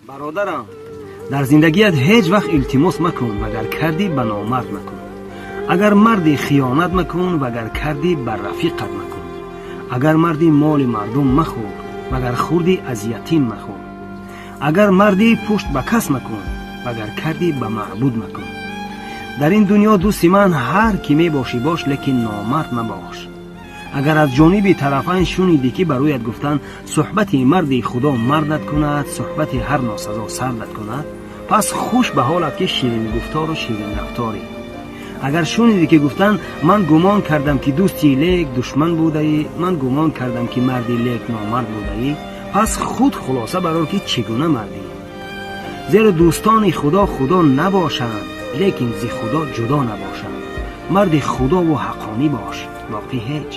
Бародарам, дар зиндагият ҳеҷ вақт илтимос макун, вагар кардӣ, ба номард макун. Агар марди, хиёнат макун, вагар кардӣ, ба рафиқат макун. Агар марди, моли мардум махӯр, вагар хурдӣ, аз ятим махӯр. Агар мардӣ, пушт ба кас макун, вагар кардӣ, ба маъбуд макун. Дар ин дунё, дӯсти ман, ҳар кӣ мебошӣ бош, лекин номард мабош. Агар аз ҷониби тарафайн шунидӣ, ки ба рӯят гуфтанд: «Суҳбати марди Худо мардат кунад, суҳбати ҳар носазо сардат кунад», пас хуш ба ҳолат, ки ширингуфтору ширинрафторӣ. Агар шунидӣ, ки гуфтанд: «Ман гумон кардам, ки дӯстӣ, лек душман будаӣ, ман гумон кардам, ки мардӣ, лек номард будаӣ», пас худ хулоса барор, ки чӣ гуна мардӣ. Зеро дӯстони Худо худо набошанд, лекин зи Худо ҷудо набошанд. Марди Худову ҳаққонӣ бош, боқӣ ҳеҷ.